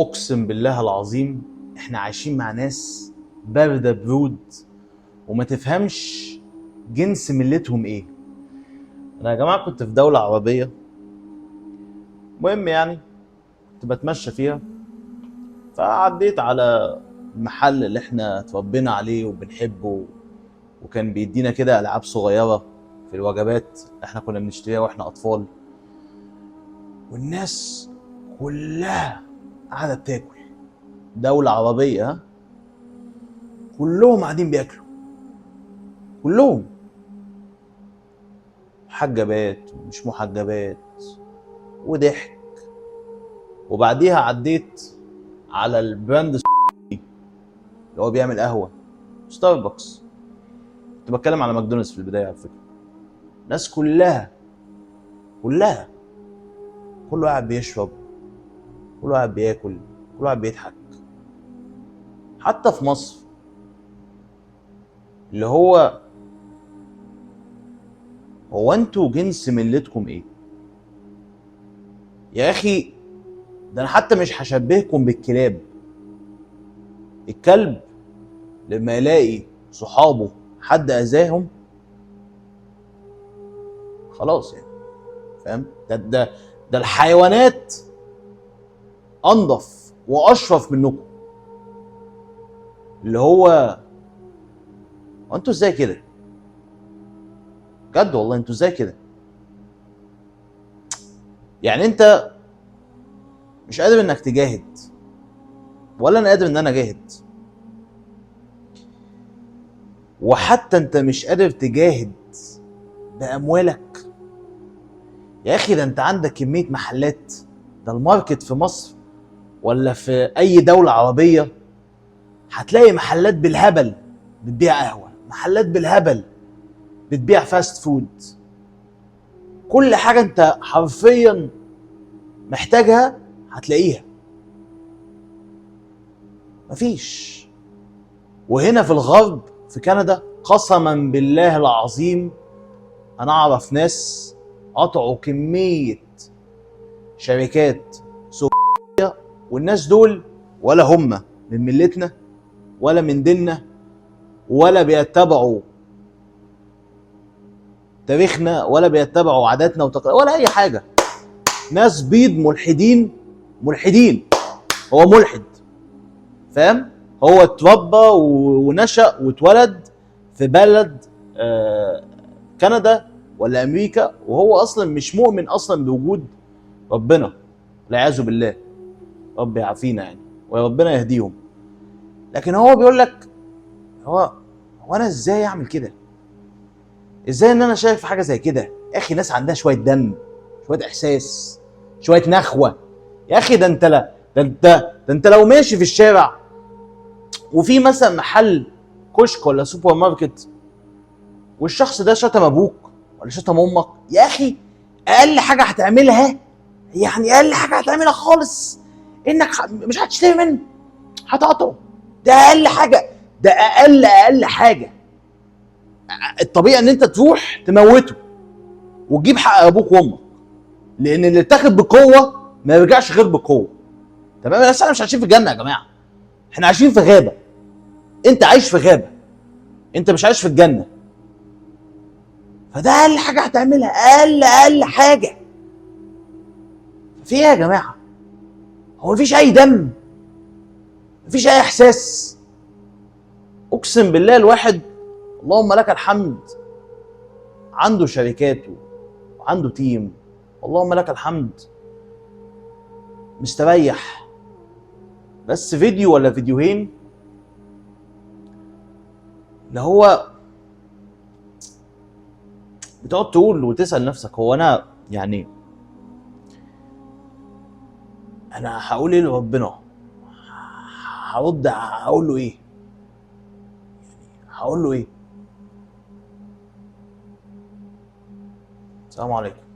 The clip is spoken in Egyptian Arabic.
اقسم بالله العظيم احنا عايشين مع ناس باردة برود وما تفهمش جنس ملتهم ايه. انا يا جماعة كنت في دولة عربية، المهم يعني كنت بتمشى فيها، فعديت على المحل اللي احنا اتربينا عليه وبنحبه، وكان بيدينا كده العاب صغيرة في الوجبات احنا كنا بنشتريها واحنا اطفال، والناس كلها قاعدة بتاكل. دولة عربية ها، كلهم قاعدين بياكلوا، كلهم محجبات ومش محجبات وضحك. وبعديها عديت على ال brand اللي هو بيعمل قهوة ستاربكس، كنت بتكلم على ماكدونالدز في البداية على فكرة. الناس كلها كلها كله قاعد بيشرب، كله قاعد بياكل، كله قاعد بيضحك. حتى في مصر اللي هو انتوا جنس ملتكم ايه يا اخي؟ ده انا حتى مش هشبهكم بالكلاب. الكلب لما يلاقي صحابه حد اذاهم خلاص يعني، فاهم؟ ده ده ده الحيوانات انضف واشرف منكم. اللي هو انتوا ازاي كده؟ بجد والله انتوا ازاي كده؟ يعني انت مش قادر انك تجاهد، ولا انا قادر ان انا اجاهد، وحتى انت مش قادر تجاهد باموالك يا اخي. ده انت عندك كمية محلات، ده ال market في مصر ولا في اي دولة عربية هتلاقي محلات بالهبل بتبيع قهوة، محلات بالهبل بتبيع fast food، كل حاجة انت حرفيا محتاجها هتلاقيها. مفيش. وهنا في الغرب في كندا قسما بالله العظيم انا اعرف ناس قطعوا كمية شركات سورية، والناس دول ولا هم من ملتنا ولا من ديننا ولا بيتبعوا تاريخنا ولا بيتبعوا عاداتنا وتقاليدنا ولا اي حاجة. ناس بيض ملحدين، ملحدين، هو ملحد فاهم؟ هو اتربى ونشأ واتولد في بلد كندا ولا امريكا، وهو اصلا مش مؤمن اصلا بوجود ربنا، والعياذ بالله، رب يعافينا يعني وربنا يهديهم. لكن هو بيقول لك هو انا ازاي اعمل كده؟ ازاي ان انا شايف حاجة زي كده؟ يا اخي ناس عندها شوية دم، شوية احساس، شوية نخوه. يا اخي ده انت لا ده انت ده انت لو ماشي في الشارع وفي مثلا محل كشك ولا سوبر ماركت والشخص ده شتم ابوك ولا شتم امك، يا اخي اقل حاجة هتعملها، يعني اقل حاجة هتعملها خالص انك مش هتشتري منه، هتقطعه. ده اقل حاجة، ده اقل حاجة. الطبيعي ان انت تروح تموته وتجيب حق ابوك وامك، لان اللي اتاخد بقوة ما يرجعش غير بقوة. تمام؟ بس احنا مش عايشين في الجنة يا جماعة، احنا عايشين في غابه. انت عايش في غابه، انت مش عايش في الجنة. فده اقل حاجة هتعملها، اقل حاجة. في ايه يا جماعة؟ هو مفيش اي دم؟ مفيش اي احساس؟ اقسم بالله الواحد اللهم لك الحمد عنده شركاته وعنده team، اللهم لك الحمد مستريح، بس فيديو ولا فيديوهين اللي هو بتقعد تقول وتسأل نفسك هو انا يعني انا هقول ايه لربنا؟ هرد هقول له ايه؟ يعني هقول له ايه؟ السلام عليكم.